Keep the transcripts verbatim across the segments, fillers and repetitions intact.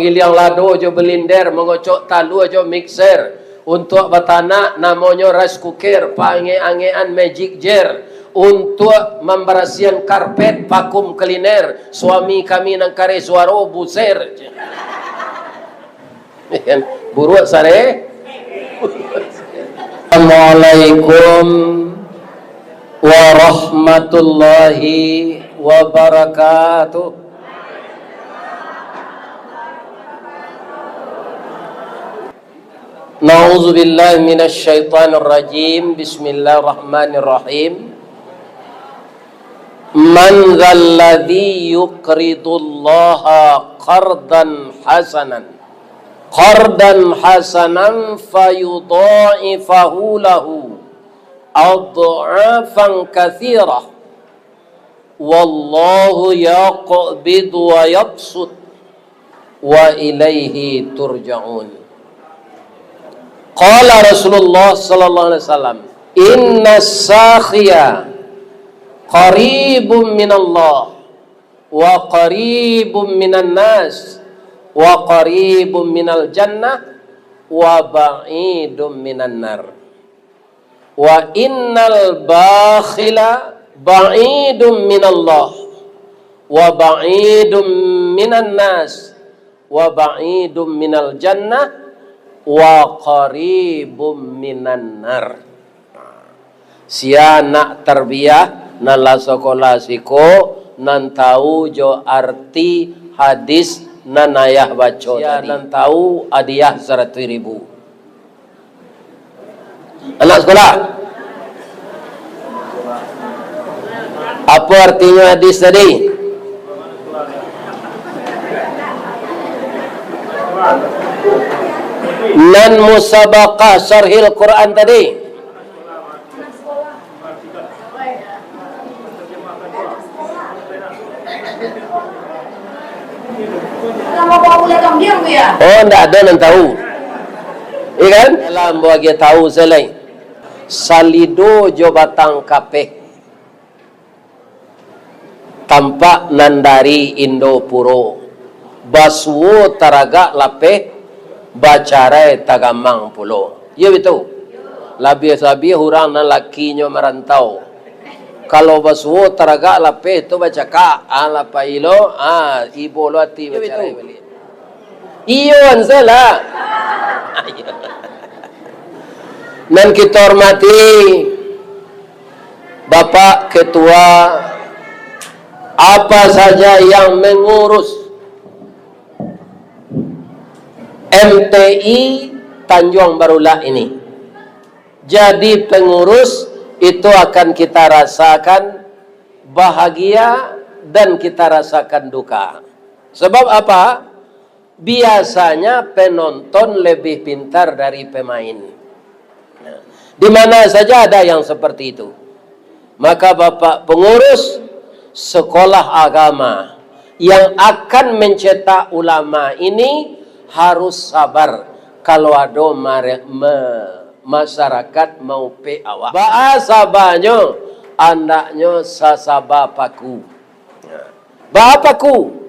Giliang lado jo belinder, mangocok talua jo mixer. Untuak batanak, namonyo rice cooker, paangek-angekan magic jar. Untuak mambarasiahan karpet, vacuum cleaner. Suami kami nan kareh suaro, buser. Buruak sare. Assalamualaikum warahmatullahi wabarakatuh. Na'udzubillahi minasyaitonirrajim. Bismillahirrahmanirrahim. Man dzalladzi yuqridullaha qardan hasanan, qardan hasanan fayudha'ifahu lahu adh'afan katsirah. Wallahu yaqbidu wa yabsut wa ilaihi turja'un. Qala Rasulullah sallallahu alaihi wasallam, "Inna sakhiya qaribun minallah, wa qaribun minan nas, wa qaribun minal jannah, wa ba'idun minan nar." Wa innal bakhila ba'idun minallah, wa ba'idun minan nas, wa ba'idun minal jannah, wa qaribun minan nar. Sia anak tarbiyah nan lah sakolah siko, nan tahu jo arti hadis nan ayah baco tadi. Sia nan tahu, hadiah saratuih ribu. Anak sekolah. Apa artinya hadis tadi? Nan musabaqah syarhil Quran tadi. Oh, ndak ado nan tahu. Iya kan? Alah, ambo agiah tahu se lai. Salido jo batang kapeh. Tampak nan dari Indopuro. Basuo taragak lapeh, bacarai tagamang pulo. Iyo bitu. Labiah-labiah urang nan lakinyo marantau. Kalau basuo taragak lapeh tu bacakak, ah, lah pai lo, ah, ibo lo ati bacarai baliak. Iyo, ansai lah. Nan kita hormati, Bapak Ketua, apa saja yang mengurus M T I Tanjuang Barulak ini. Jadi pengurus itu akan kita rasakan bahagia dan kita rasakan duka. Sebab apa? Biasanya penonton lebih pintar dari pemain. Nah, di mana saja ada yang seperti itu. Maka Bapak pengurus sekolah agama yang akan mencetak ulama ini harus sabar kalau ado mare-, me-, masyarakat maupek awak. Baa sabanyo, andaknyo sasaba paku. Baa paku?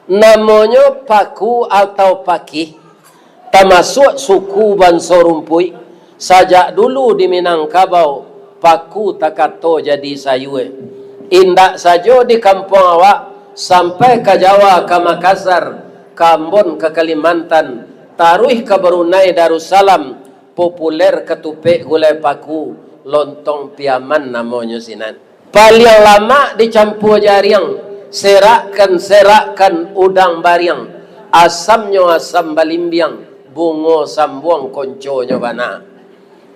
Namonyo paku atau pakih, tamasuak suku banso rumpuik. Sajak dulu di Minangkabau, paku takato jadi sayua. Indak sajo di kampuang awak, sampai ka Jawa, ka Makassar, ka Ambon, ka Kalimantan, taruih ka Brunei Darussalam, populer katupek gulai paku, lontong Piaman namonyo sinan. Paliang lamak dicampua jariang, serakkan-serakkan udang bariang, asamnyo asam balimbiang, bungo sambuang konconyo bana.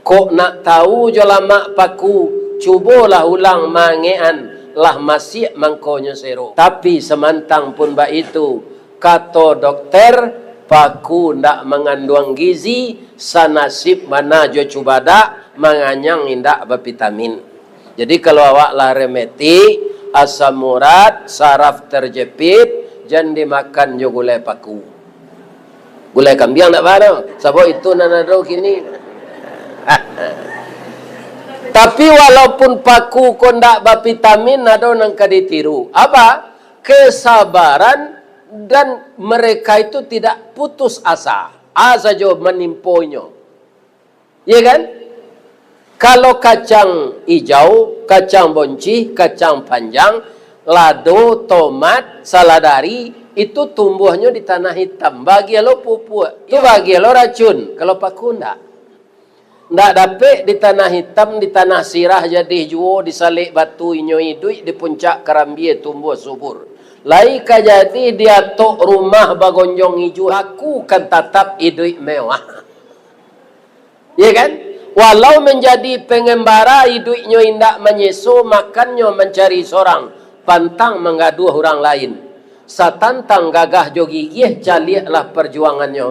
Kok nak tahu jo lamak paku, cubolah ulang maangekan, lah masiak mangkonyo sero. Tapi samantang pun baitu, kato dokter, paku ndak manganduang gizi, sanasib bana jo cubadak, manganyang indak bapitamin. Jadi, kalau awak lah rematik, asam urat, saraf terjepit, jan dimakan jo gulai paku. Gulai kambiang ndak baa doh, sabab itu nan ado kini. Tapi, walaupun paku ko ndak bapitamin, ado nan ka ditiru. Apa? Kesabaran Dan mereka itu tidak putus asa, a sajo manimponyo. Ya kan? Kalau kacang ijau, kacang boncih, kacang panjang, lado, tomat, saladari, itu tumbuahnyo di tanah hitam. Bagian lo pupuk, itu bagian lo racun. Kalau paku ndak. Ndak dapek di tanah hitam, di tanah sirah jadih juo, di salek batu inyo iduik, di puncak karambia tumbuah subur. Lai ka jadih di atok rumah bagonjong ijuah, paku kan tatap iduik mewah. Ya kan? Walau manjadi pangambara, iduiknyo indak manyeso, makannyo mancari sorang, pantang manggaduah urang lain. Satantang gagah jo gigiah, caliaklah parjuangannyo.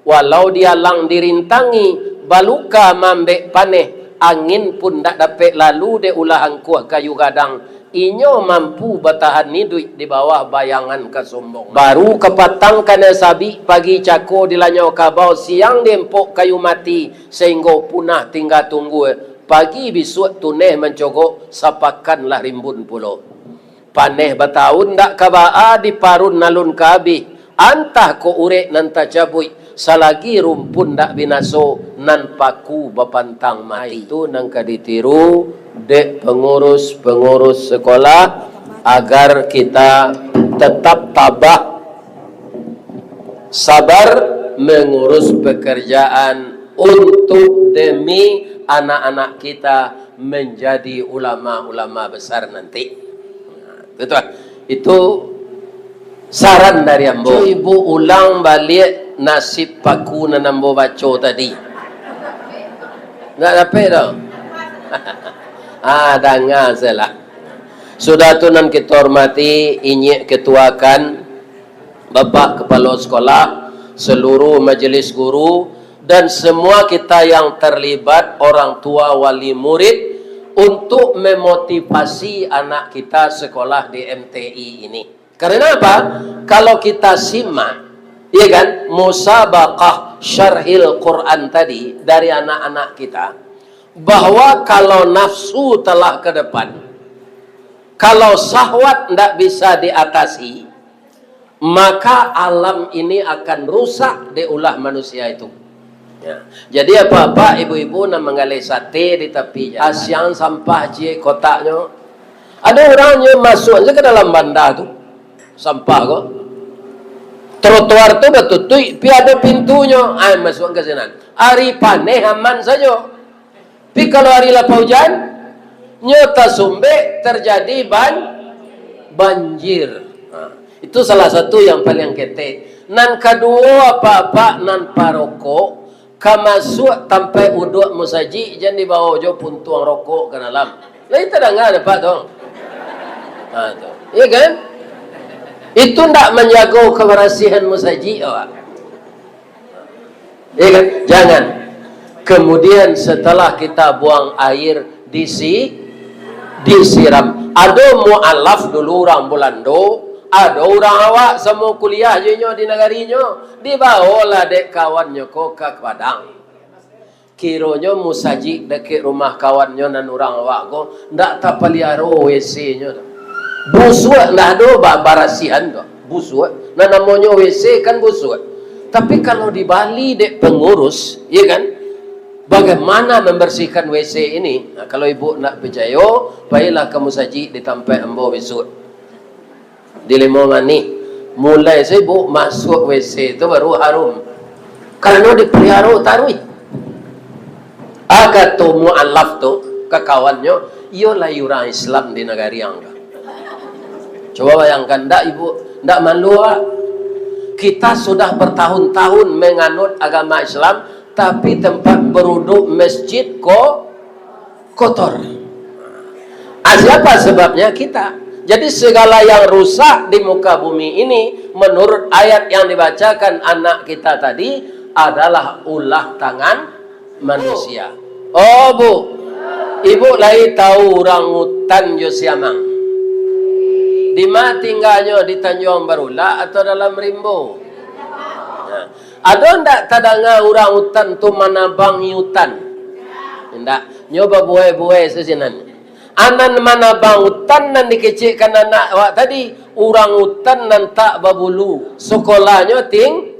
Walau dialang dirintangi, baluka maambek paneh, angin pun ndak dapek lalu dek ulah angkuah kayu gadang. Inyo mampu batahan iduik di bawah bayangan kasombongan. Baru kapatang kanai sabik, pagi cako dilanyau kabau, siang diempok kayu mati, sainggo punah tingga tunggua. Pagi bisuak tuneh mancogok, sapakan lah rimbun pulo. Paneh batahun ndak ka baa, diparun alun ka abih, antah kok urek nan tacabuik, salagi rumpun ndak binaso, nan paku bapantang mati. Itu nan ka ditiru dek pangurus-pangurus sekolah, agar kita tetap tabah, sabar mengurus pekerjaan untuk demi anak-anak kita menjadi ulama-ulama besar nanti. Nah, itu tuh. Itu saran dari ambo. Cubo ibu ulang baliak nasib paku nan ambo baco tadi. Ndak dapek doh. Ah, danga sajolah. Sudah tu, nan kito hormati, inyiak ketuakan, Bapak Kepala Sekolah, seluruh majelis guru, dan semua kita yang terlibat, orang tua, wali murid, untuk memotivasi anak kita sekolah di M T I ini. Karena apa? Kalau kita simak, ya kan, musabaqah syarhil Quran tadi dari anak-anak kita, bahwa kalau nafsu telah ke depan, kalau syahwat ndak bisa diatasi, maka alam ini akan rusak dek ulah manusia itu. Ya. Jadi, apak-apak, ibu-ibu nan manggaleh sate di tapi jalan, asiang sampah ciek kotaknyo. Ado urang nyo masuak se ka dalam banda tu, sampah ko. Trotoar tu batutuik, pi ado pintunyo, ai masuak ka sinan. Ari paneh aman sajo. Tapi kalau ari lapau ujan, nyo tasumbek, terjadi ban-, banjir. Ha, itu salah satu yang paling ketek. Nan kaduo, apak-apak nan parokok, ka masuak tampek uduak musajik, jan dibawo jo puntuang rokok ka dalam. Lai tadanga dek apak tu? Ha, tu. Iya kan? Itu ndak manjago kabarasihan musajik, awak. Ya kan? Jangan. Kemudian setelah kita buang air, disi-, disiram. Ado mualaf dulu urang Bulando, ado urang awak samo kuliah jo inyo di nagarinyo, dibawolah dek kawannyo ko ka Padang. Kironyo musajik dakek rumah kawannyo nan urang awak ko ndak tapaliaro W C-nyo tu. Busuak ndak ado ba-, barasihan tu. Busuak. Nan namonyo W C kan busuak. Tapi kalau di Bali dek pengurus, ya kan, bagaimana membersihkan W C ini? Nah, kalau ibu ndak picayo, pailah ka musajik di tampek ambo bisuak. Di Limau Manih. Mulai sibuk masuak W C tu baru harum. Karano dipaliaro taruih. Ah, kato mualaf tu, ka kawannyo, iyo lai urang Islam di nagari ang tu. Coba bayangkan, ndak ibu, ndak malu, ah? Kita sudah bertahun-tahun menganut agama Islam, tapi tempat beruduk masjid ko kotor. Ah, siapa sebabnya? Kita. Jadi, segala yang rusak di muka bumi ini, menurut ayat yang dibacakan anak kita tadi, adalah ulah tangan manusia. Oh, Bu. Ibu lai tahu urang utan jo siamang? Di ma tingganyo, di Tanjuang Barulak atau dalam rimbo? Nah, ado ndak tadanga urang utan tu manabangi utan? Indak. Nyo babuai-buai sasinan. Anan manabang utan nan dikecekkan anak awak tadi, Urang utan nan tak babulu, sakolahnyo ting-,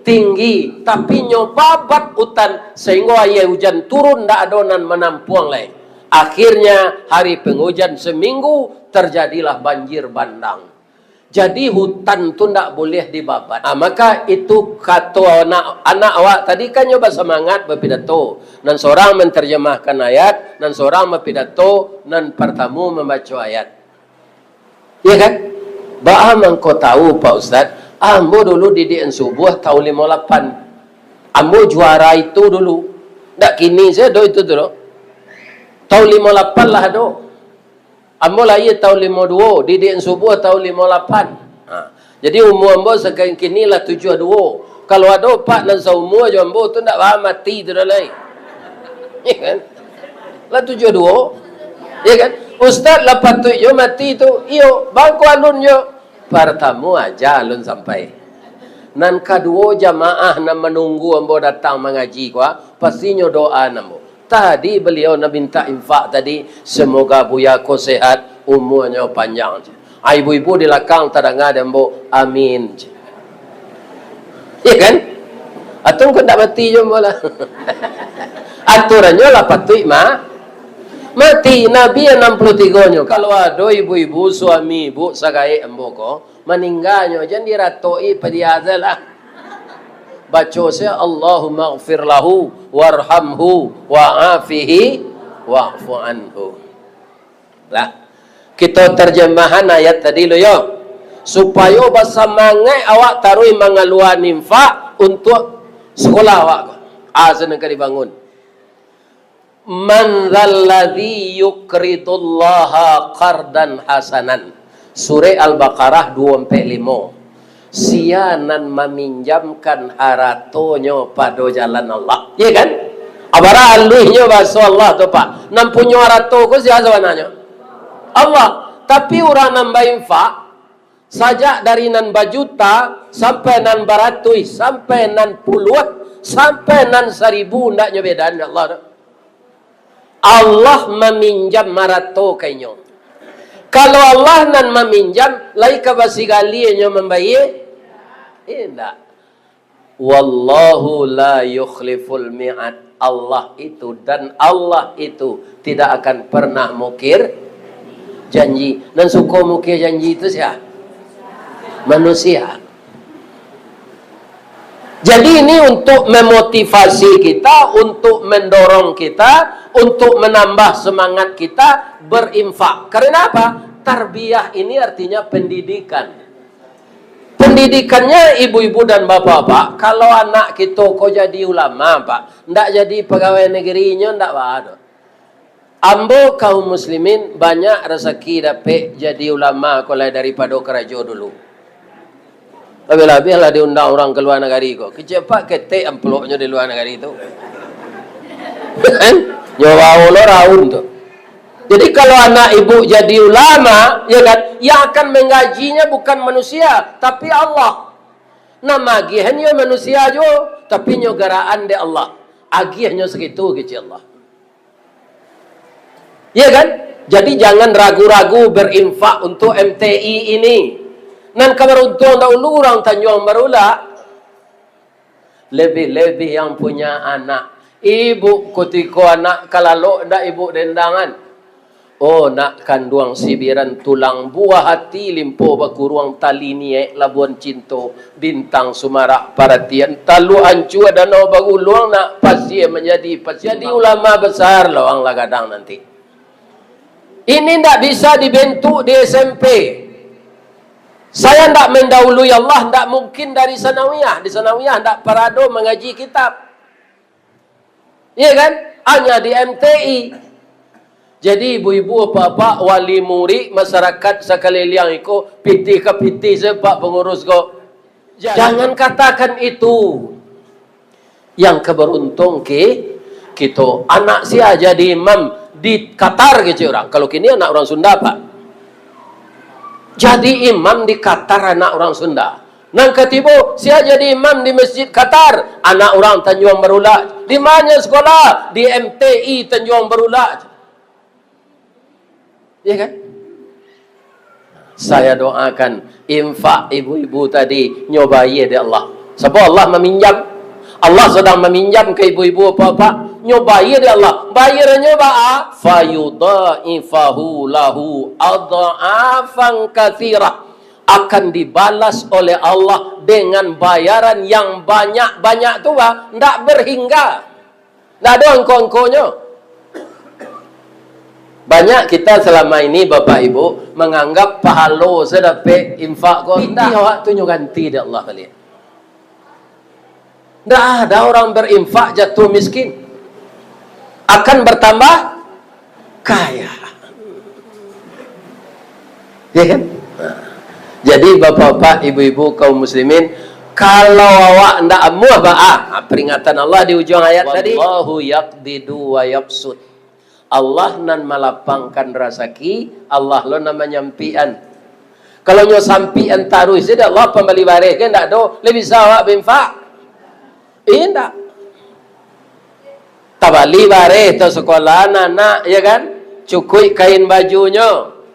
tinggi, tapi nyo babat utan, sahinggo aia ujan turun, ndak ado nan manampuang lai. Akhirnya, hari pangujan saminggu, tarjadilah banjir bandang. Jadi, hutan tu ndak buliah dibabat. Ah, maka itu kato anak, anak awak tadi kan nyo basamangat bapidato. Nan sorang mantarjamahkan ayat, nan sorang bapidato, nan partamu mambaco ayat. Iya kan? Baa mangko tahu, Pak Ustaz? Ambo dulu didikan subuah tahun limo lapan. Ambo juara itu dulu. Ndak kini sajo itu tu, doh. Tahun limo lapan lah ado. Ambo lahia tahun limo duo, didikan subuah tahun limo lapan. Ha. Jadi, umua ambo sakali kini lah tujuah duo. Kalau ado apak nan saumua jo ambo tu, ndak baa mati tu doh lai. Iya kan? Lah tujuah duo. Iya kan? Ustaz lah patuik jo mati tu. Iyo, bangko alun jo. Partamu aja alun sampai. Nan kaduo, jamaah nan manunggu ambo datang mangaji ko, ah, pastinyo doa ambo. Tadi baliau nan mintak infak tadi, semoga Buya ko sehat, umuanyo panjang. Ah, ibu-ibu di lakang tadanga dek ambo, amin. Iya kan? Atau engkau ndak mati jo ambo lah. Aturannyo lah patuik ma-, mati. Nabi anam puluah tigo nyo. Kalau ado ibu-ibu, suami ibu sagaek ambo ko, maningganyo, jan diratoki padiazalah. Baco sajo, "Allahumma ghfir lahu, warhamhu, wa'afihi, wa'fu anhu." Lah. Kito tarjamahan ayat tadi lo yo. Supayo basamangaik awak taruih mangaluan infak untuak sakolah awak ko. Ah, sinan ka dibangun. "Man dzalladzi yuqridullaha qardan hasanan." Surek Al-Baqarah duo ampek limo. Sia nan maminjamkan haratonyo pado jalan Allah. Iya kan? Abara aluihnyo bahaso Allah tu, Pak. Nan punyo harato ko sia sabananyo? Allah. Tapi urang nan bainfak, sajak dari nan bajuta, sampai nan baratuih, sampai nan puluah, sampai nan saribu, ndaknyo beda dek Allah tu. Allah maminjam harato ka inyo. Kalau Allah nan maminjam, lai ka basigali inyo mambayie? Indak. "Wallahu la yukhliful mi'ad." Allah itu, dan Allah itu tidak akan pernah mukir janji. Nan suko mukir janji itu sia? Manusia. Jadi, ini untuk memotivasi kita, untuk mendorong kita, untuk menambah semangat kita berinfak. Karena apa? Tarbiyah ini artinya pendidikan. Pendidikannya, ibu-ibu dan bapak-bapak, kalau anak kito ko jadi ulama, Pak, ndak jadi pegawai negeri, inyo ndak baa doh. Ambo kaum muslimin banyak rasaki dapek jadi ulama ko lai daripado karajo dulu. Labiah-labiah lah diundang urang ka lua nagari ko. Kecek Pak, ketek amplopnyo di lua nagari tu. Nyo bao lo raun tu. Jadi, kalau anak ibu jadi ulama, ya kan, yang akan menggajinya bukan manusia, tapi Allah. Nan magiahnyo manusia juo, tapi nyo garaan dek Allah. Agiahnyo sakitu, kecek Allah. Ya kan? Jadi, jangan ragu-ragu berinfak untuk M T I ini. Nan ka baruntuang dahulu urang Tanjuang Barulak. Lebih-lebih yang punya anak. Ibu, kutiko anak ka lalok, ndak ibu dendangan? Oh, nak kanduang sibiran tulang, buah hati limpo bakuruang, tali niaik labuan cinto, bintang sumarak paratian, taluk ancua danau baguluang, nak pasie manjadi pasie. Jadi ulama besar lo ang lah gadang nanti. Ini ndak bisa dibentuk di S M P. Saya ndak mendahului Allah, ndak mungkin dari sanawiyah. Di sanawiyah ndak parado mangaji kitab. Iya kan? Hanya di M T I. Jadi, ibu-ibu, bapak-bapak, wali murid, masyarakat sakaliliang iko, pitih ka pitih sajo, Pak Pangurus ko. Jangan katakan itu. Yang ka baruntuang ki-, kito, anak sia jadi imam di Qatar, kecek urang. Kalau kini anak urang Sunda, Pak. Jadi imam di Qatar anak urang Sunda. Nan katibo, sia jadi imam di Masjid Qatar, anak urang Tanjuang Barulak. Di mana sekolah? Di M T I Tanjuang Barulak. Ya kan? Saya doakan, infak ibu-ibu tadi, nyo bayie dek Allah. Sabab Allah maminjam. Allah sadang maminjam ka ibu-ibu, bapak-bapak, nyo bayie dek Allah. Bayianyo baa? "Fayudha'ifahu lahu adha'afan katsirah." Akan dibalas oleh Allah dengan bayaran yang banyak-banyak tu, bah, ndak berhingga. Ndak ado angko-angkonyo. Banyak kita selama ini, Bapak Ibu, menganggap pahalo se dapek infak ko, pitih awak tu nyo ganti dek Allah baliak. Ndak ada orang berinfak jatuh miskin. Akan bertambah kaya. Ya kan? Nah. Jadi, bapak-bapak, ibu-ibu, kaum muslimin, kalau awak ndak amuah, bah, ah, peringatan Allah di ujung ayat tadi. "Wallahu yaqbidu wa yabsut." Allah nan malapangkan rasaki, Allah lo nan manyampikan. Kalau nyo sampikan taruih, sudah Allah pambali bareh, kan ndak ado, lai bisa awak berinfak? Indak. Tabali bareh, tasakolaan anak, ya kan? Cukuik kain bajunyo,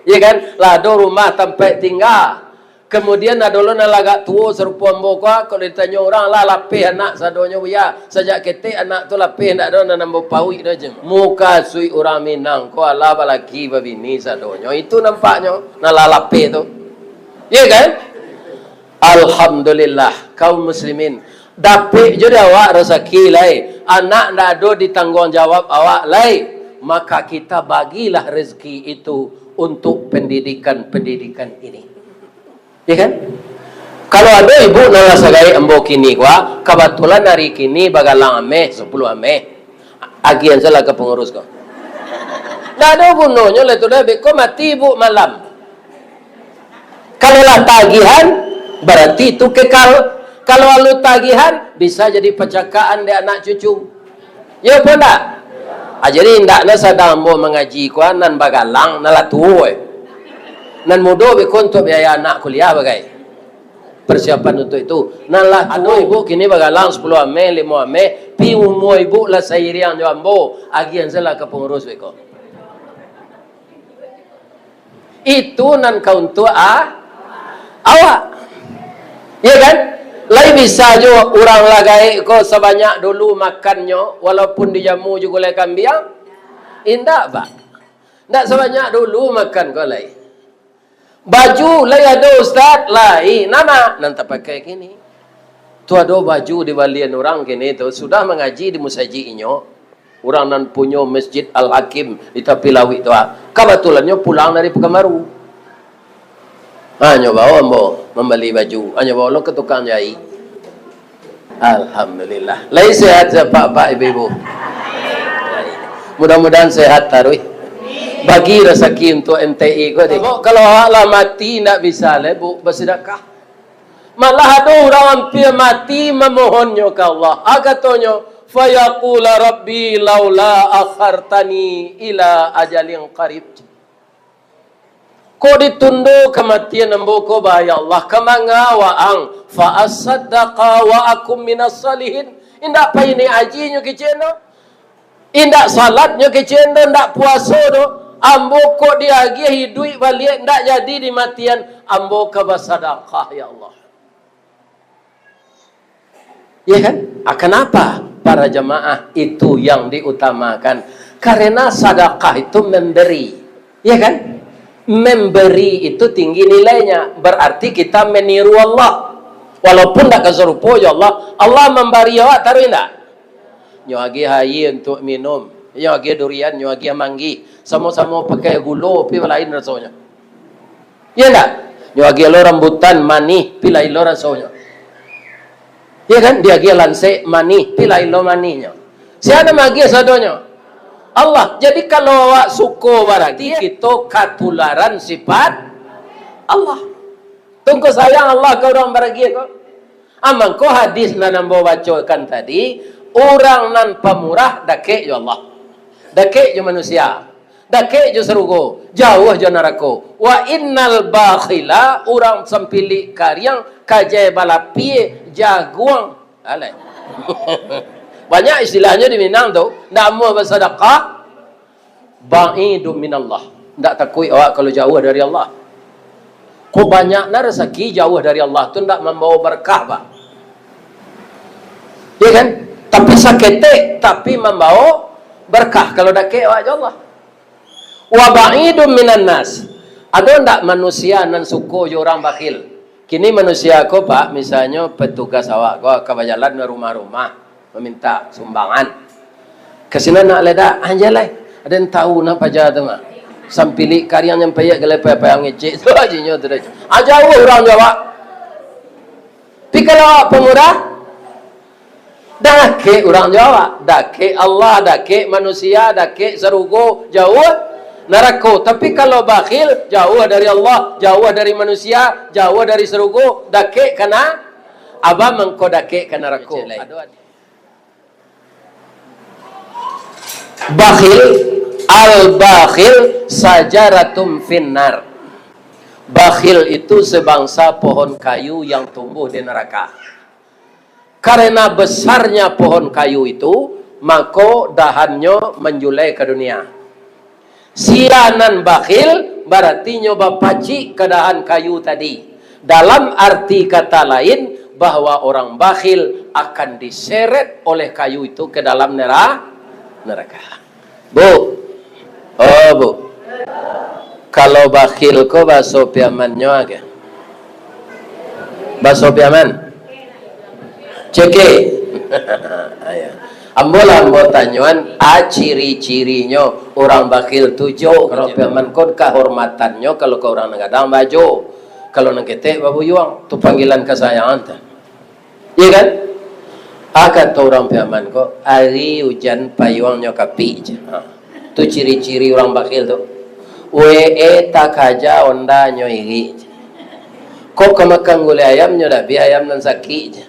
ya kan? Lah ado rumah tampek tingga. Kemudian ado lo nan lah agak tuo sarupo ambo ko, kalau ditanyo urang, lah lapeh anak sadonyo, buya. Sajak ketek anak tu lapeh, ndak ado nan ambo pauik doh, jan. Mukasuik urang Minang ko alah balaki babini sadonyo. Itu nampaknyo, nan lah lapeh tu. Ya kan? Alhamdulillah, kaum muslimin. Dapek jo dek awak rasaki lai. Anak ndak ado ditangguang jawab awak lai. Maka kita bagilah rezeki itu untuk pendidikan-pendidikan ini. Ya kan? Kalau ado ibu nan lah sagaek ambo kini ko, ah, kabatulan ari kini bagalang ameh, sapuluah ameh. Agiahan sajolah ka pangurus ko. Ndak ado gunonyo lai tu doh, beko mati ibu malam. Kalau lah tagihan, berarti itu kekal. Kalau alun tagihan, bisa jadi pacakaan dek anak cucu. Ya apa ndak? Ah, jadi, indak nan sadang ambo mangaji ko, nan bagalang, nan lah tuo, eh. Nan mudo beko untuak biaya anak kuliah bagai. Persiapan untuak itu. Nan lah tuo, ibu kini bagalang sapuluah ameh, limo ameh, pi umua ibu lah sairiang jo ambo, agiahan sajolah ka pangurus beko. Itu nan ka untuak a-, awak. Ya kan? Lai bisa jo urang lah gaek ko sabanyak dulu makannyo, walaupun dijamu jo gulai kambiang? Indak, Pak. Ndak sabanyak dulu makan ko lai. Baju lai ado, Ustaz? Lai. Nan ma? Nan tapakai kini. Tu ado baju dibalian urang kini tu, sudah mangaji di musajik inyo, urang nan punyo Masjid Al-Hakim di tapi lauik tu, ah. Kabatulannyo pulang dari Pakanbaru. Ha, nyo bao ambo mambali baju. Ha, nyo bao lo ka tukang jaik. Alhamdulillah. Lai sehat, sehat, Pak, Pak, Ibu-ibu? Mudah-mudahan sehat taruih. Bagi rasaki untuak M T I ko, dek. Kalau awak lah mati, ndak bisa lai, Bu, basidakah. Malah ado urang ampia mati mamohonnyo ka Allah. A, katonyo, "Fayaqula Rabbi laula akhartani ila ajalin qarib." Kok ditundo kamatian ambo ko, ba, ya Allah, ka manga waang, "Fa asaddaqa wa akum minas salihin." Indak pai ni ajinyo kecek no. Indak salatnyo kecek ndo, indak puaso do. Ambo kok diagiah iduik baliak, indak jadi dimatian. Ambo ka basadakah, ya Allah. Ya kan? Ah, kenapa para jamaah itu yang diutamakan? Karena sadakah itu memberi. Ya kan? Memberi itu tinggi nilainya. Berarti kita meniru Allah. Walaupun ndak ka sarupo jo Allah. Allah mambari awak, taruih ndak? Nyo agiah aia untuak minum, nyo agiah durian, nyo agiah manggih, samo-samo pakai gulo, tapi lain rasonyo. Iya ndak? Nyo agiah lo rambutan manih, tapi lain lo rasonyo. Iya kan? Diagiah lansek manih, tapi lain lo manihnyo. Sia nan maagiah sadonyo? Allah. Jadi, kalau awak suko baragiah, kito katularan sifat Allah. Tungku sayang Allah ka urang baragiah ko. Amangko hadis nan ambo bacokan tadi, urang nan pamurah dakek jo Allah, dakek jo manusia, dakek jo sarugo, jauah jo narako. Wa innal bakhila, urang sampilik kariang, kajai balapie, jaguang. Alah. Banyak istilahnyo di Minang tu, ndak amuah basadakah, ba'idun minallah. Ndak takuik awak kalau jauah dari Allah. Kok banyak na rasaki jauah dari Allah tu ndak mambawa berkah, Pak. Ya kan? Tapi saketek, tapi mambawa berkah kalau dakek awak jo Allah. Wa ba'idum minan nas. Ado ndak manusia nan suko jo urang bakhil? Kini manusia ko, Pak, misalnyo petugas awak ko ka bajalan ka rumah-rumah mamintak sumbangan. Ka sinan nak ledak, anjai lai. Aden tahu nak paja tu mah. Sampilik kariang nyampaiak galai payah-payah ngecek tu ajinyo tu deh. Ah, jauah urang jo awak. Tapi kalau awak pamurah, dakek urang jo awak, dakek Allah, dakek manusia, dakek sarugo, jauah narako. Tapi kalau bakhil, jauah dari Allah, jauah dari manusia, jauah dari sarugo, dakek kana, abah mangko dakek ka narako. Bakhil, al-bakhil sajaratum finnar. Bakhil itu sebangsa pohon kayu yang tumbuh di neraka. Karena besarnya pohon kayu itu, mako dahannyo manjulai ka dunia. Sia nan bakhil, barati nyo bapacik ka dahan kayu tadi. Dalam arti kata lain, bahwa orang bakhil akan diseret oleh kayu itu ke dalam nera-, neraka. Bu, oh, Bu, kalau bakhil ko baso Piamannyo aja. Baso Piaman. Ceke. Ayo. Ambo lah ambo tanyoan, a ciri-cirinyo urang bakhil tu jo, kalau Piaman kon kahormatannyo, kalau ka urang nan gadang bajo, kalau nan ketek babuyuang, tu panggilan kasayangan tu. Iya kan? A kato urang Piaman ko, ari ujan payuangnyo kapik je. Ha. Tu ciri-ciri urang bakhil tu. W E takaja onda nyo irik je. Kok ka makan gulai ayam nyo dabiah ayam nan sakik je.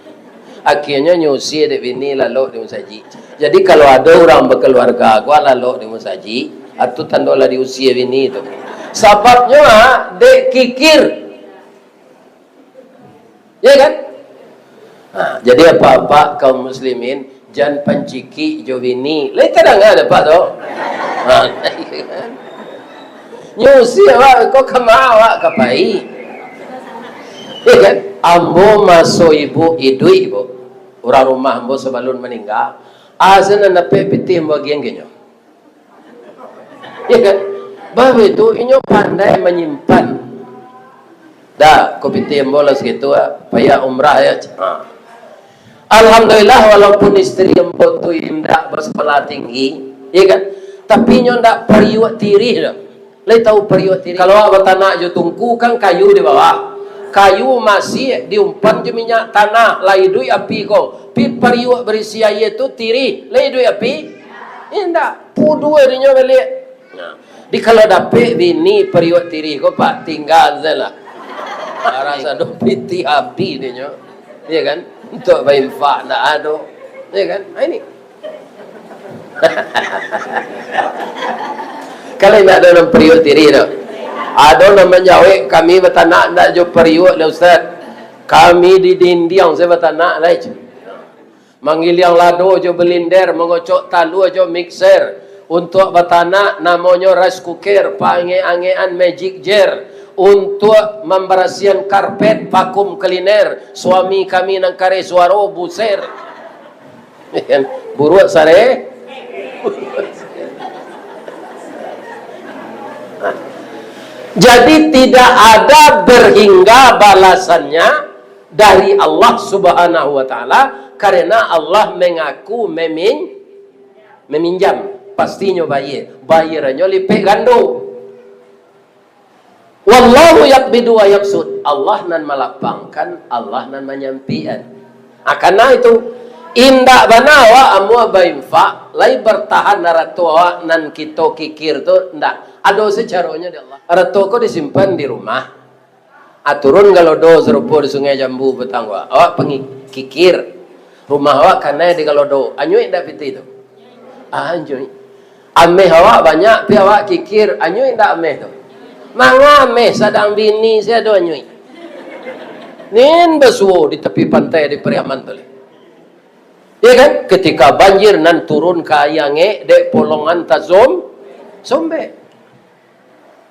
Akhianyo nyo usie dek bini lalok di musajik. Jadi kalau ado urang bakaluarga ko lalok di musajik, atu tando lah diusie bini tu. Sababnyo ha, dek kikir. Ya kan? Ha, jadi apak-apak kaum muslimin, jan pancikik jo bini. Lai tadanga dek apak tu? Ha, iya kan? Nyusi awak, kok kama awak ka pai? Ya kan? Ambo maso ibu iduik, Bu. Urang rumah ambo sabalun maningga, a sinan dapek pitih ambo agiah ka inyo. Ya kan? Babitu, inyo pandai manyimpan. Dah, ko pitih ambo lah sagitu, ah. Payah umrah ya. Ha. Alhamdulillah, walaupun isteri ambo tu indak basakolah tinggi, ya kan? Tapi inyo ndak pariuak tirih doh. Lai tahu pariuak tirih? Kalau awak batanak jo tungku, kan kayu di bawah. Kayu masih diumpan jo minyak tanah, lai iduik api ko. Pi pariuak barisi aia tu tirih, lai iduik api? Indak. Puduah dinyo baliak. Nah, di kalau dapek bini pariuak tirih ko, Pak, tingga se lah. Rasa do pitih abih dinyo. Iya kan? Untuk bainfak ndak ado. Iya kan? Ha, ini. Kalau indak ado nan pariuak tirih tu. Ado nan manjawek, kami batanak ndak jo pariuak lah, Ustaz. Kami di dindiang se batanak lai. Manggiliang lado jo balinder, mangocok talua jo mikser, untuak batanak namonyo rice cooker, paangek-angekan magic jar, untuak mambarasiahan karpet, vacuum cleaner, suami kami nan kareh suaro, buser. Buruak sare. Jadi tidak ada berhingga balasannya dari Allah Subhanahu wa Ta'ala, karena Allah mengaku memin-, meminjam, pastinyo bayar, bayarnyo lipek gando. Wallahu yaqbidu wa yabsut, Allah nan malapangkan, Allah nan manyampikan. Ah, karena itu, indak bana awak amuah bainfak, lai bartahan arato awak nan kito kikir tu, ndak. Ado sacaronyo di Allah. Arato ko disimpan di rumah. Ah, turun galodo sarupo di Sungai Jambu patang ko. Awak pangikir. Rumah awak kanai di galodo. Anyuik ndak pitih tu? Ah, anyuik. Ameh awak banyak, pi awak kikir. Anyuik ndak ameh tu? Manga ameh, sadang bini sia ado anyuik. Nin basuo di tapi pantai di Pariaman tu lai. Ya kan? Ketika banjir nan turun ka aia angek, dek polongan tazom-, sombek.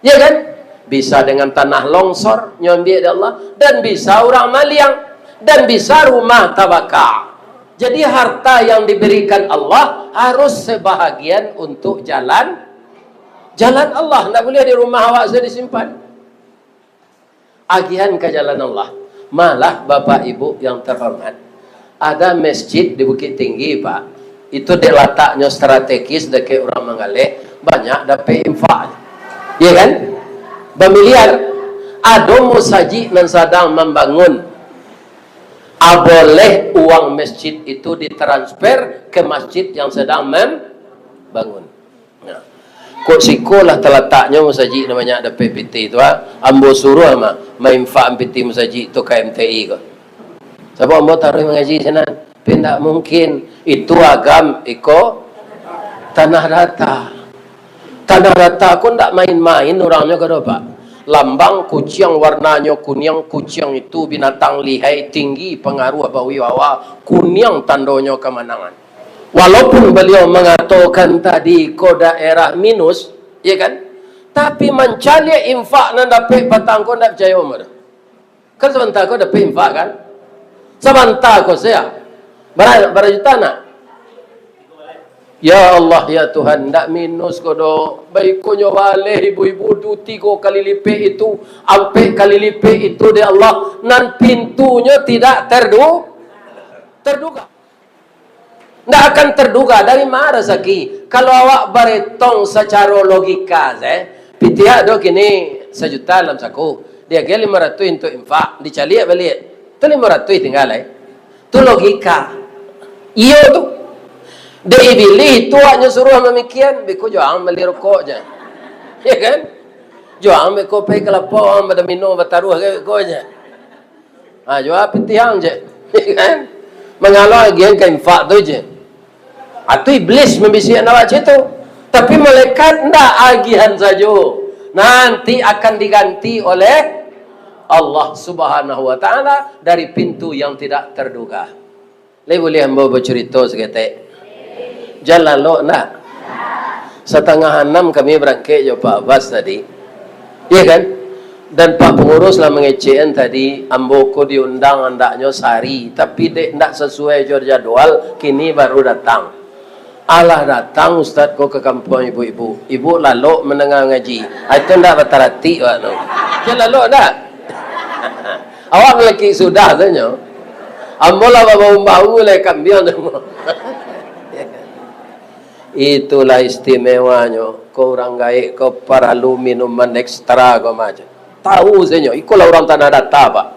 Ya kan? Bisa dengan tanah longsor, nyo ambiak dek Allah, dan bisa urang maliang, dan bisa rumah tabaka. Jadi, harta yang diberikan Allah harus sebahagian untuk jalan, jalan Allah. Ndak buliah di rumah awak sajo disimpan. Agihan ka jalan Allah. Malah, Bapak Ibu yang terhormat, ada masjid di Bukittinggi, Pak. Itu dek lataknyo strategis, dakek urang manggaleh, banyak dapek infak. Iya kan? Bamiliar. Ado musajik nan sadang mambangun. A, boleh uang masjid itu ditransfer ke masjid yang sedang membangun. Nah, kok siko lah talataknyo musajik nan banyak dapek pitih tu, ha? Ambo suruah mah mainfak pitih musajik tu ka M T I ko. Sabab ambo taruih mangaji sinan. Tapi ndak mungkin. Itu agam iko tanah data. Tanah data ko ndak main-main urangnyo ko doh, Pak. Lambang kuciang, warnanyo kuniang, kuciang itu binatang lihai, tinggi, pangaruah bawibawa, kuniang tandonyo kamanangan. Walaupun baliau mangatokan tadi ko daerah minus, ya kan? Tapi mancaliak infak nan dapek patang ko ndak picayo ambo doh. Kan sabanta ko dapek infak kan? Sabanta ko sajo. Bara, bara juta nak? Ya Allah, ya Tuhan, ndak minus ko doh. Baikonyo baleh ibu-ibu tu tigo kali lipek itu, ampek kali lipek itu dek Allah. Nan pintunyo tidak terdu-, terduga. Ndak akan terduga dari ma rasaki. Kalau awak baretong sacaro logika, eh, pitiak do kini sajuta dalam saku, diagiah limo ratuih untuak infak, dicaliak baliak, tu limo ratuih tingga lai. Tu logika. Iyo tu. Dek Ibilih tu awaknyo suruah mamikian, beko jo ang bali rokok ja. Ya kan? Jo ang beko pai ka lapau, ang badomino bataruah ka beko ja. Ha, jua pitih ang je. Kan? Mangalo agiahan ka infak tu je. Ha, tu iblis mambisiakan awak cak tu. Tapi malaikat ndak, agiahan sajo. Nanti akan diganti oleh Allah Subhanahu wa Ta'ala dari pintu yang tidak terduga. Lai buliah ambo bacurito saketek? Jan lalok ndak? Satangah anam kami barangkek jo Pak Abbas tadi. Iya kan? Dan Pak Pangurus lah mangecekan tadi, ambo ko diundang andaknyo sahari, tapi dek ndak sasuai jo jadwal, kini baru datang. Alah datang Ustaz ko ka kampuang ibu-ibu. Ibu lalok mandanga ngaji. Ah, itu ndak bataratik awak tu. Jan lalok ndak? Awak malakik sudah tu nyo. Ambo lah babau-bau lai kambiang tu. Itulah istimewanyo. Ko urang gaek ko paralu minuman ekstra ko macam. Tahu sajo, ikolah urang Tanah Data, Pak.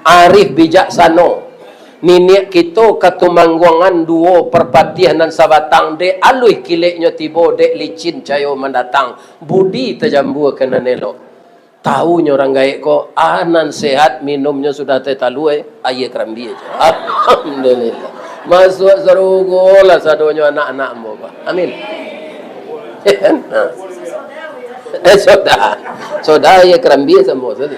Arif bijaksano. Niniak kito Katumangguangan duo Parpatiah nan sabatang, dek aluih kileknyo tibo, dek licin cayo mandatang, budi tajambua ka nan elok. Tahunyo urang gaek ko, ah, nan sehat minumnyo sudah teh talua, eh, aia karambia. Alhamdulillah. Masuak sarugo lah sadonyo anak-anak ambo, Pak. Amin. Nah. Eh, soda. Soda aia karambia samo sajo.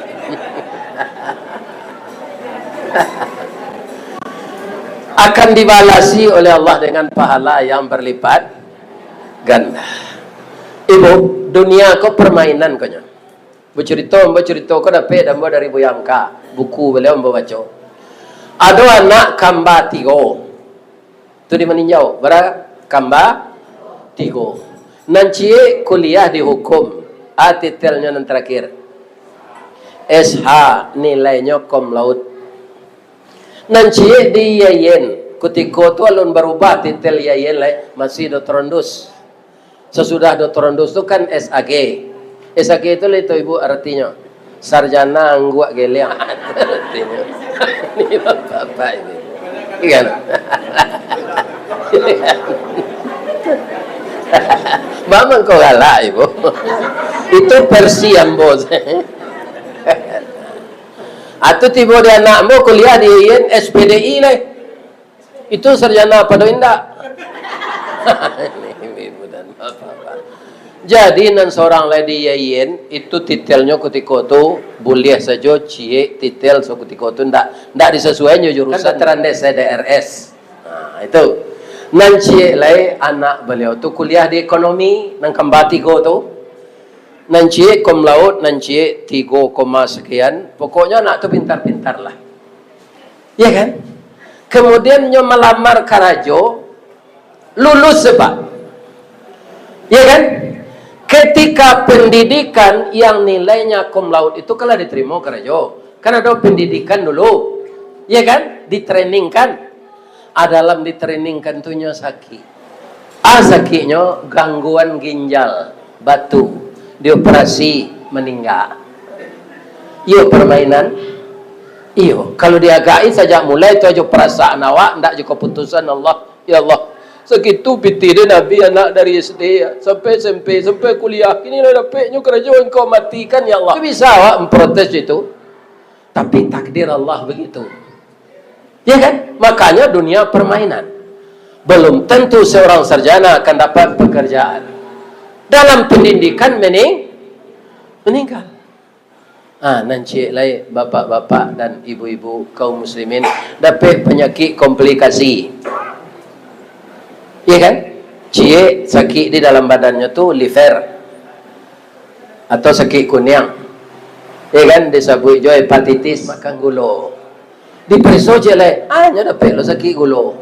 Akan dibalasi oleh Allah dengan pahala yang berlipat ganda. Ibu, dunia ko permainan ko nyo. Bacurito, bacurito ko dapek ambo dari Buya Hamka. Buku baliau ambo baco. Ado anak kamba tigo. Tu di Maninjau. Bara kamba? Tigo. Nan ciek kuliah di hukum. A, titelnyo nan terakhir. S H, nilainyo cum laude. Nan ciek di I A I N. Kutiko tu alun barubah titel I A I N lai, masih doktorandus. Sasudah doktorandus tu kan S A G. S A G tu lai tau ibu aratinyo? Sarjana angguak geliang. Aratinyo. Ni bapak-bapak ini. Iya kan? Bamang kau galak, ibu. Itu versi ambo. Atu tibo di anak ambo kuliah di I A I N, S P D I lai. Itu sarjana pado indak? Ibu dan bapak-bapak. Jadi, nan surang lai di I A I N, itu titelnyo kutiko tu buliah sajo ciek titel sakutiko tu, ndak, ndak disasuaian jo jurusan. Kan dataran dek S D R S. Nah, itu. Nan ciek lai anak baliau tu kuliah di ekonomi, nan kamba tigo tu. Nan ciek cum laude, nan ciek tigo koma sekian, pokoknyo anak tu pintar-pintar lah. Ya kan? Kemudian nyo malamar karajo, lulus, Pak. Ya kan? Ketika pendidikan yang nilainya cum laude itu kan lah diterima karajo. Kan ada pendidikan dulu. Ya kan? Ditrainingkan. Ah, dalam ditrainingkan tu nyo sakik. Ah, sakiknyo gangguan ginjal, batu, dioperasi, maningga. Iyo permainan? Iyo, kalau diagakin sajak mulai tu ajo perasaan awak, ndak jo keputusan Allah. Ya Allah, sakitu pitih dek Nabi anak dari S D sampai S M P, sampai kuliah, kini lah dapeknyo karajo, Engkau matikan, ya Allah. Bisa awak memprotes itu? Tapi takdir Allah begitu. Ya kan? Makanya dunia permainan. Belum tentu seorang sarjana akan dapat pekerjaan. Dalam pendidikan mening-, meninggal. Ah, nan ciek lai, bapak-bapak dan ibu-ibu kaum muslimin, dapek penyakit komplikasi. Ya kan? Ciek sakik di dalam badannyo tu liver atau sakik kuniang. Ya kan? Disabuik jo hepatitis, makan gulo. Dipareso ciek lai, ah, nyo dapek lo sakik gulo.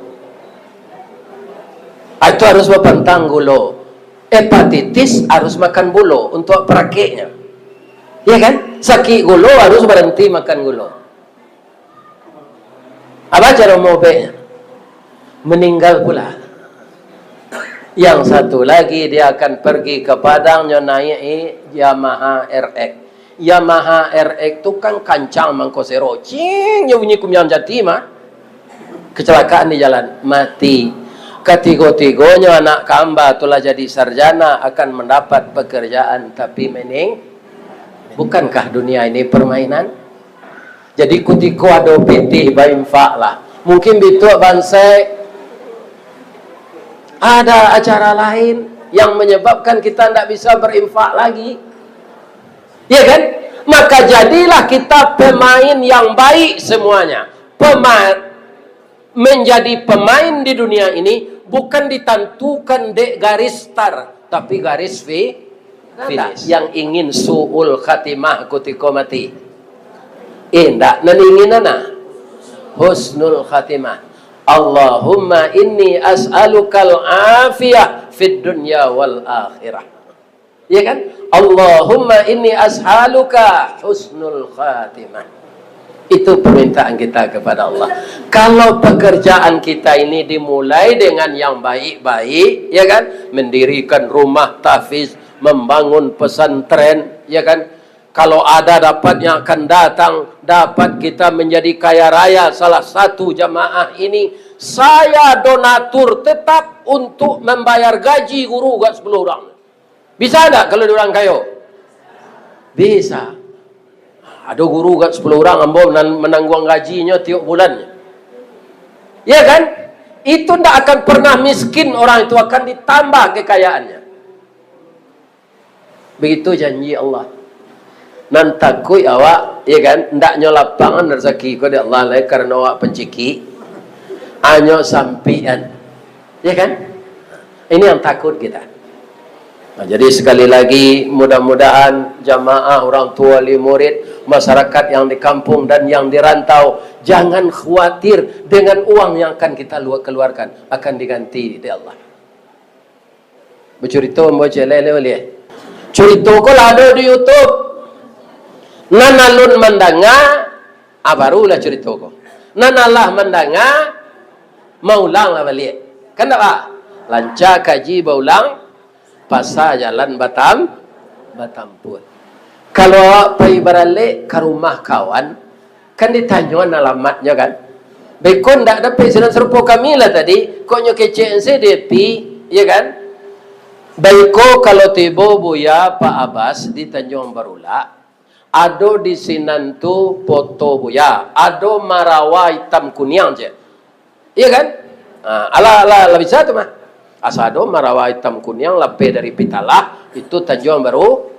Ah, itu harus bapantang gulo. Hepatitis harus makan gulo untuk perakeknyo. Ya kan? Sakik gulo harus berhenti makan gulo. Apa cara maubeknyo? Meninggal pula. Yang satu lagi, dia akan pergi ke Padang, nyo naik Yamaha R X. Yamaha R X tu kan kancang mangko sero. Cing, nyo bunyi kumiang jati mah. Kecelakaan di jalan, mati. Katigo-tigonyo anak kamba tu lah jadi sarjana, akan mendapat pekerjaan, tapi mening-, bukankah dunia ini permainan? Jadi, kutiko ado pitih, bainfaklah. Mungkin bituak bansaik, ada acara lain yang menyebabkan kita ndak bisa berinfak lagi. Ya kan? Maka jadilah kita pemain yang baik semuanya. Pema-, menjadi pemain di dunia ini bukan ditentukan dek garis start, tapi garis fi-, finish. Yang ingin su'ul khatimah kutiko mati. Eh, ndak, nan ingin ana husnul khatimah. Allahumma inni as'alukal afiyah fid dunya wal akhirah. Ya kan? Allahumma inni as'aluka husnul khatimah. Itu permintaan kita kepada Allah. Kalau pekerjaan kita ini dimulai dengan yang baik-baik, ya kan? Mendirikan rumah tahfiz, membangun pesantren, ya kan? Kalau ada dapat yang akan datang, dapat kita menjadi kaya raya salah satu jamaah ini, saya donatur tetap untuk membayar gaji guru kat sepuluh orang. Bisa ndak kalau di urang kayo? Bisa. Ado guru kat sepuluh urang, ambo menan-, menangguang gajinyo tiok bulan. Ya kan? Itu ndak akan pernah miskin orang itu, akan ditambah kekayaannya. Begitu janji Allah. Nan takuik awak, ya kan? Ndaknyo lapangan rasaki ko di Allah lai karano awak pancikik. Anyo sampian. Ya kan? Ini yang takut kita. Nah, jadi sekali lagi, mudah-mudahan jamaah, orang tua, wali murid, masyarakat yang di kampung dan yang di rantau, jangan khawatir dengan uang yang akan kita lu-, keluarkan, akan diganti dek Allah. Bacurito ambo ciek lai, lai baliak. Curito ko lah ado di YouTube. Nan alun mandanga, ah, barulah curito ko. Nan alah mandanga, maulanglah baliak. Kan ndak, Pak? Lanca kaji baulang, pasa jalan batam-, batampuah. Kalau awak pai baralek ka rumah kawan, kan ditanyo alamatnyo kan? Beko ndak dapek sinan sarupo kami lah tadi, kok nyo kecek se depi, ya kan? Baiko kalau tibo Buya Pak Abas di Tanjuang Barulak, ado di sinan tu foto Buya, ado marawa itam kuniang, cek. Iya kan? Ha, alah, alah, alah bisa tu mah. Asa ado marawa itam kuniang lapeh dari Pitalah, itu Tanjuang Baru,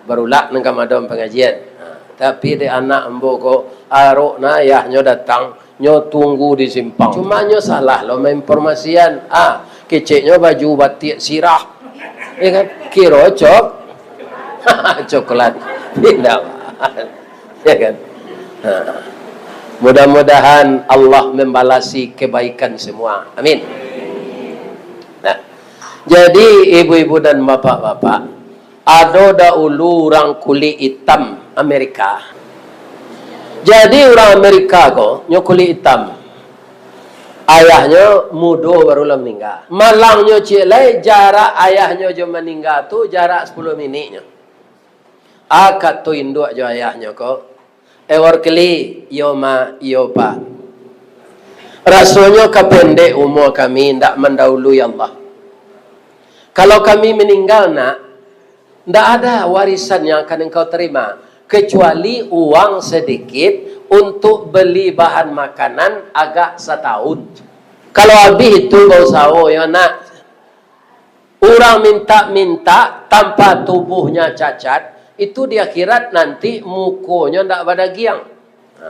Barulak nan ka madam pangajian. Ha, tapi dek anak ambo ko, arok nah ayahnyo datang, nyo tunggu di simpang. Cuma nyo salah lo mainformasian. Ah, keceknyo baju batiak sirah. Ya kan? Kiro cok. Coklat. Indak. Ya kan? Ha. Mudah-mudahan Allah membalasi kebaikan semua. Amin. Nah, jadi ibu-ibu dan bapak-bapak, ado dahulu urang kulik itam Amerika. Jadi urang Amerika ko, nyo kulik itam. Ayahnyo mudo baru lah maningga. Malangnyo ciek lai, jarak ayahnyo jo maningga tu jarak sapuluah miniknyo. A kato induak jo ayahnyo ko, "Eworkli, iyo ma, iyo pa. Rasonyo ka pendek umua kami, ndak mandahului Allah. Kalau kami maningga, nak, ndak ada warisan yang akan engkau terima, kecuali uang sedikit untuk beli bahan makanan agak satahun. Kalau abih itu, bausaho yo, nak." Urang mintak-mintak tanpa tubuhnya cacat, itu di akhirat nanti mukonyo ndak badagiang. Ha,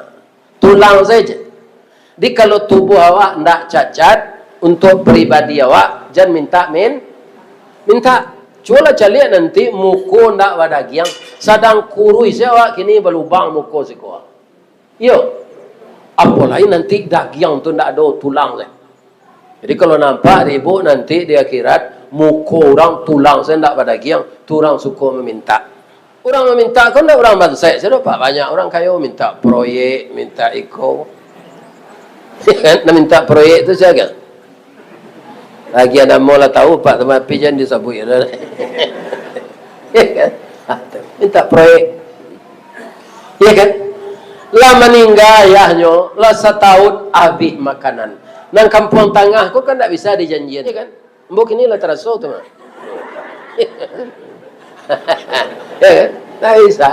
tulang saja. Jadi, kalau tubuh awak ndak cacat, untuk pribadi awak, jan mintak min-, mintak. Cubolah caliak nanti muko ndak badagiang, sadang kuruih se awak kini balubang muko siko. Iyo. Apo lai nanti dagiang tu ndak ado, tulang se. Jadi, kalau nampak dek ibu nanti di akhirat, muko urang tulang se ndak badagiang, tu urang suko mamintak. Urang mamintak ko ndak urang bansaik se doh, Pak. Banyak urang kayo mintak proyek, mintak iko. Nak mintak proyek tu sia? Lagi ado namo lah tahu, Pak, tapi jan disabuik. Mintak proyek. Iya kan? Lah maningga ayahnyo, lah satahun abih makanan. Nan kampuang tangah ko kan ndak bisa dijanjian, iya kan? Ambo kini lah taraso tu mah. Ya kan? Ndak bisa.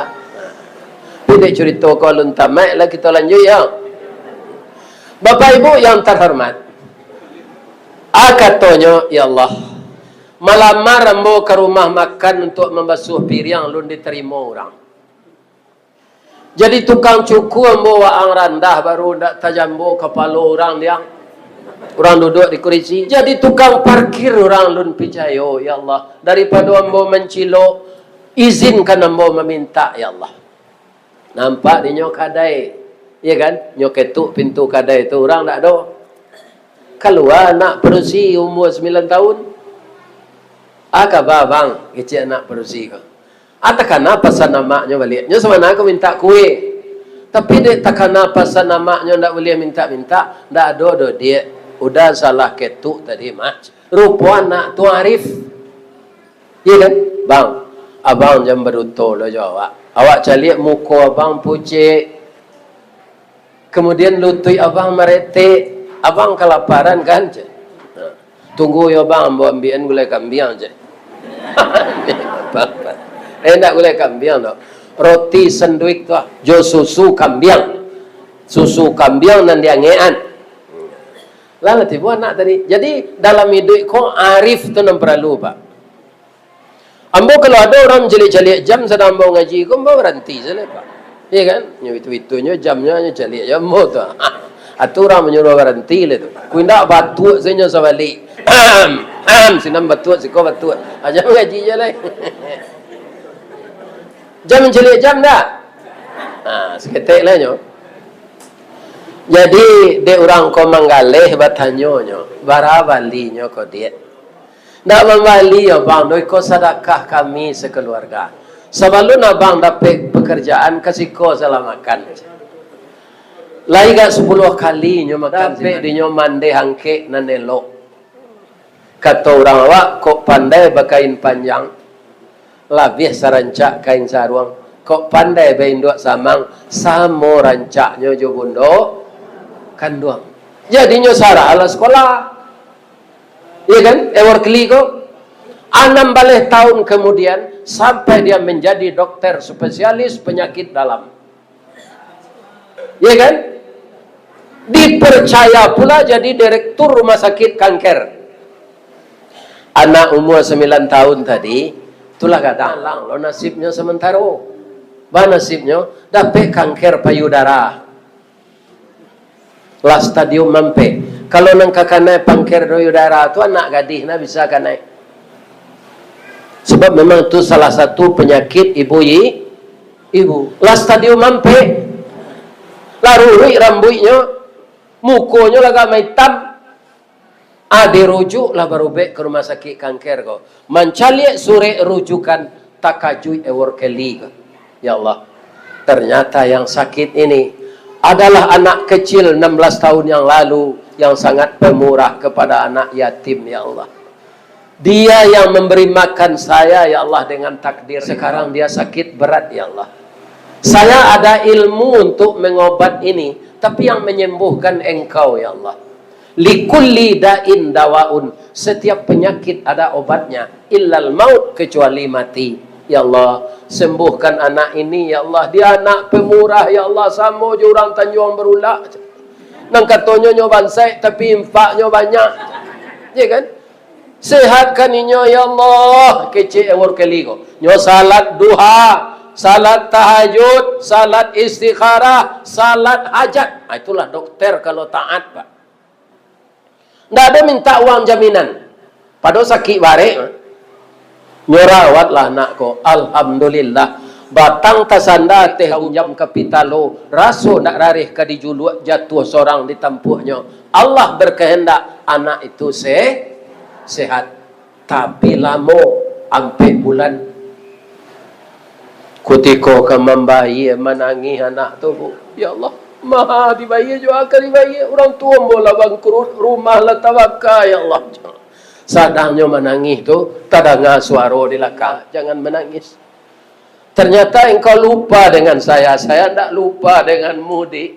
Tapi dek curito ko alun tamaik lah, kito lanjuik yo. Bapak Ibu yang terhormat, a katonyo, "Ya Allah, malamar ambo ka rumah makan untuak mambasuah piriang, alun ditarimo urang. Jadi tukang cuku ambo waang randah, baru ndak tajambo kapalo urang diang. Urang duduak di kurisi. Jadi tukang parkir urang alun picayo, ya Allah. Daripado ambo mancilok, izinkan ambo mamintak, ya Allah." Nampak dinyo kadai, iya kan? Nyo ketuk pintu kadai tu, urang ndak ado. Kalua anak padusi umua sambilan tahun. "A kaba, Bang?" kecek anak padusi ko. "A, takana pasan amaknyo baliak. Nyo sabana ko mintak kue. Tapi dek takana pasan amaknyo ndak buliah mintak-mintak." "Ndak ado doh, Diak. Uda salah ketuk tadi mah." Rupo anak tu arif. Iya kan? "Bang, abang jan baduto lo jo awak. Awak caliak muko abang pucek. Kemudian lutuik abang maretek. Abang kalaparan kan?" cek. "Nah, tunggu yo, Bang, ambo ambiakan gulai kambiang," cek. Eh, ndak gulai kambiang doh. Roti senduik tu ah, jo susu kambiang. Susu kambiang nan diangekan. Lah, lah tibo anak tadi. Jadi, dalam iduik ko, arif tu nan paralu, Pak. Ambo kalau ado urang mancaliak-caliak jam sadang ambo ngaji ko, ambo baranti sajo, Pak. Iya kan? Nyo itu-itunyo jamnyo, nyo caliak jo ambo tu. Atu urang manyuruah baranti lah tu. Ku indak batuak sajo sabalik. Am, am, sinan batuak, siko batuak. Aja ngaji je lai. Jam mancaliak jam ndak? Ha, saketek lah nyo. Jadi, dek urang ko manggaleh batanyo nyo, "Bara balinyo ko, Diak?" "Ndak mambali yo, Bang, doh, iko sadakah kami sakaluarga. Sabalun abang dapek pakarjaan, ka siko salah makan." Lai agak sapuluah kali nyo makan, dapek dinyo mandeh angkek nan elok. Kato urang awak, "Kok pandai bakain panjang, labiah sarancak kain saruang. Kok pandai bainduak samang, samo rancaknyo jo bundo kanduang." Jadinyo sarahlah sakolah. Iya kan? Eworkli ko. Anam baleh tahun kemudian, sampai dia menjadi dokter spesialis penyakit dalam. Ya kan? Dipercaya pula jadi direktur rumah sakit kanker. Anak umur sembilan tahun tadi, itulah kadang alang lo nasibnyo sementaro. Ba nasibnyo, dapek kanker payudara. Lah stadium ampek. Kalau nan ka kanai kanker payudara tu, anak gadih nah bisa kanai. Sebab memang tu salah satu penyakit ibu i-, ibu. Lah stadium ampek, lah ruruik rambuiknyo, mukonyo lah agak maitam. Ah, dirujuk lah barubek ka rumah sakik kanker ko. Mancaliak surek rujukan, takajuik ewor keli ko. Ya Allah, ternyata yang sakit ini adalah anak kecil enam belas tahun yang lalu yang sangat pemurah kepada anak yatim, ya Allah. Dia yang memberi makan saya, ya Allah, dengan takdir. Sekarang dia sakit berat, ya Allah. Saya ada ilmu untuk mengobat ini, tapi yang menyembuhkan Engkau, ya Allah. Likulli da'in dawaun, setiap penyakit ada obatnya, illal maut, kecuali mati. Ya Allah, sembuhkan anak ini, ya Allah. Dia anak pemurah, ya Allah, samo jo urang Tanjuang Barulak. Nan katonyo nyo bansaik, tapi infaknyo banyak. Ya kan? Sehatkan inyo, ya Allah, kecek ewor keli ko. Nyo salat duha, salat tahajud, salat istikharah, salat hajat. Ah, itulah dokter kalau taat, Pak. Ndak ado minta uang jaminan. Pado sakik barek, nyo rawatlah anak ko. Alhamdulillah. Batang tasanda ateh unjam ka pitalo, raso ndak rareh ka dijuluak, jatuah sorang di tampuaknyo. Allah berkehendak anak itu se-, sehat. Tapi lamo, ampek bulan. Kutiko ka mambayia, manangih anak tu, Bu. Ya Allah, maha dibayia jo ka dibayia. Urang tuo ambo lah bangkrut, rumah lah tabaka, ya Allah. Sadangnyo manangih tu, tadanga suaro di lakang, "Jangan menangis. Ternyata engkau lupa dengan saya, saya ndak lupa denganmu, Dik."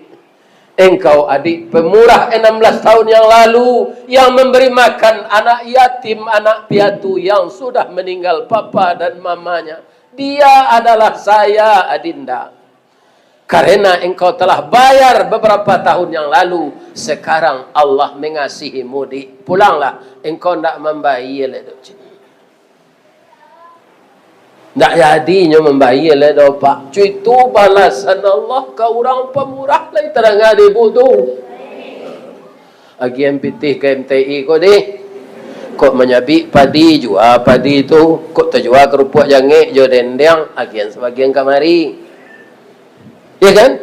Engkau adik pemurah enam belas tahun yang lalu, yang memberi makan anak yatim, anak piatu yang sudah meninggal papa dan mamanya. Dia adalah saya, Adinda. Karena engkau telah bayar beberapa tahun yang lalu, sekarang Allah mengasihimu, Dik. Pulanglah, engkau ndak mambayia lai doh, cik. Ndak jadi nyo mambayia lai doh, Pak. Cu, itu balasan Allah ka urang pamurah lai tadanga di ibu tu. Agian pitih ka M T I ko, deh. Kok manyabik padi, jua padi tu. Kok tajua karupuak jangek jo dendeng, agian sabagian kamari. Ya kan?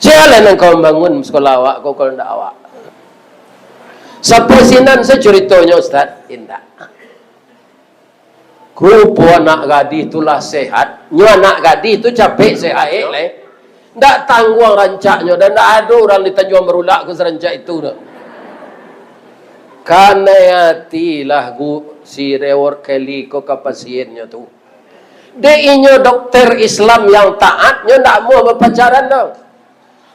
Sia lah nan ka mambangun sekolah awak ko, kalau ndak awak. Sampai sinan sa curitonyo, Ustaz? Indak. Rupo anak gadih tu lah sehat. Nyo anak gadih tu capek sehat, eh, leh. Ndak tangguang rancaknyo, dan ndak ado urang di Tanjuang Barulak ko sarancak itu doh. Kanai ati lah gu-, si Reward Kelly ko ka pasiennyo tu. Dek inyo dokter Islam yang taat, nyo ndak amuah bapacaran doh.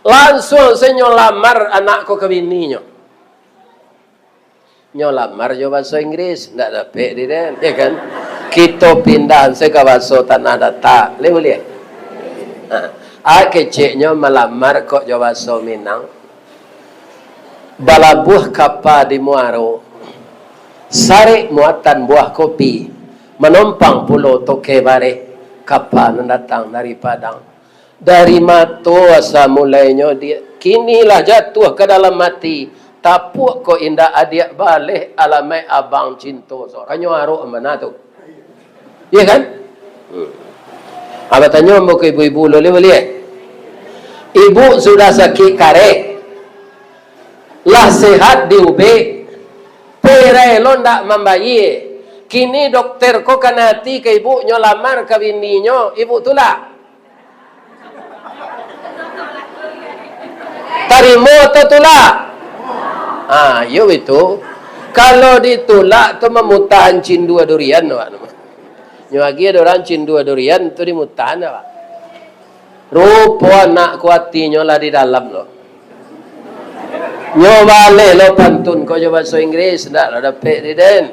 Lansuang se nyo lamar anak ko ka bininyo. Nyo lamar jo bahaso Inggris, ndak dapek di den, ya kan? Kito pindahan se ka bahaso Tanah Datar, lai buliah? Ha. A keceknyo malamar kok jo bahaso Minang. Balabuah kapa di muaro, sarek muatan buah kopi, manompang pulo toke bareh, kapa nan datang dari Padang. Dari mato asa mulainyo, Diak, kini lah jatuah ka dalam ati. Tapuak ko indak adiak baleh, alamaik abang cinto sorang. Kanyo arok mana tu? Iya kan? Hmm. Abah tanyo ambo ka ibu-ibu lo, lai buliah? Ibu sudah sakik karek, lah sehat diubek, perai lo ndak mambayie. Kini dokter ko kanai ati ka ibu, nyo lamar ka bininyo, ibu tulak? Tarimo atau tulak? Ah, iyo itu. Kalau ditulak tu mamutahan cindua durian awak tu. Nyo agiah dek urang cindua durian tu dimutahan awak. Rupo anak ko atinyo lah di dalam lo. Nyo baleh lo pantun ko jo bahaso Inggris, ndak lah dapek di den.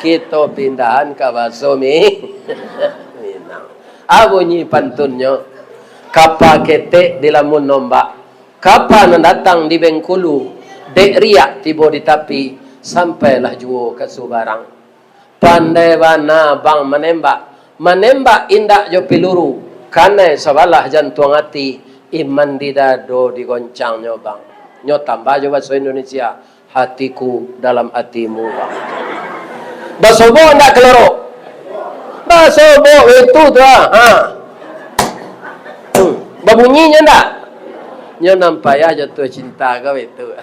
Kito pindahan ka bahaso Mi-, Minang. A bunyi pantunnyo, kapa ketek dilamun ombak, kapa nan datang di Bengkulu, dek riak tibo di tapi, sampailah juo ka subarang. Pandai bana bang manembak, manembak indak jo piluru, kanai sabalah jantuang ati, iman di dado digoncangnyo bang. Nyo tambah jo bahaso Indonesia, hatiku dalam atimu bang. Basobok ndak kaloro? Basobok itu tu ah. Ha. Hmm. Babunyi nyo ndak? Nyo nan payah jatuah cinta kau itu.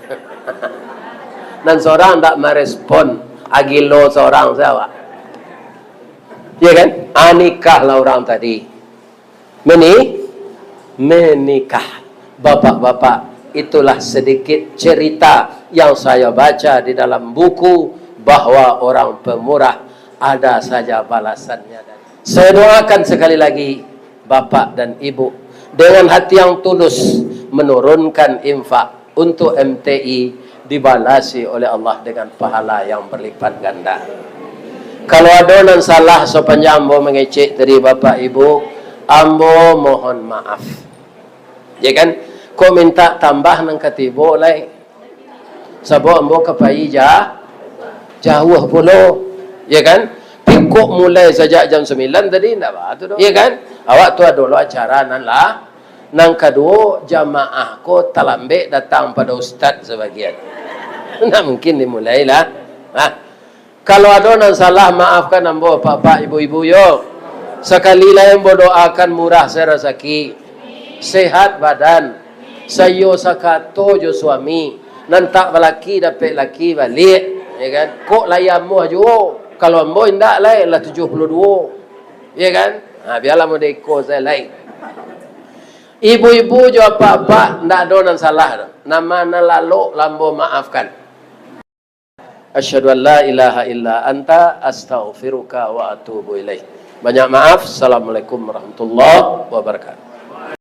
Nan sorang ndak marespon. Agilo sorang sawa. Ya kan? Ah, nikahlah orang tadi. Meni-, menikah. Bapak-bapak, itulah sedikit cerita yang saya baca di dalam buku, bahwa orang pemurah ada saja balasannya. Saya doakan sekali lagi, bapak dan ibu, dengan hati yang tulus menurunkan infak untuk M T I, dibalasi oleh Allah dengan pahala yang berlipat ganda. Kalau ado nan salah sapanjang ambo mangecek tadi, bapak ibu, ambo mohon maaf. Ya kan? Kok minta tambah nan katibo lai? Sabab ambo ka pai ja-, jauah pulo. Ya kan? Pi kok mulai sajak jam sambilan tadi, ndak ba tu doh. Ya kan? Awak tu ado lo acara nan lah. Nan kaduo, jamaah ko talambek datang pado ustaz sabagian. Ndak mungkin dimulai lah. Nah, kalau ado nan salah, maafkan ambo, bapak-bapak, ibu-ibu, yo. Sakali lai ambo doakan murah se rasaki, sehat badan, saiyo sakato jo suami, nan tak balaki dapek laki baliak, ya kan? Kok lai amuah juo, kalau ambo indak lai, lah tujuah puluah duo, ya kan? Ha, bialah model iko sajo lai. Ibu-ibu jo apak-apak, ndak ado nan salah doh. Nan ma-, nan lalok lah ambo maafkan. Asyhadu an la ilaha illa anta, astaghfiruka wa atubu ilaik. Banyak maaf. Assalamualaikum warahmatullahi wabarakatuh.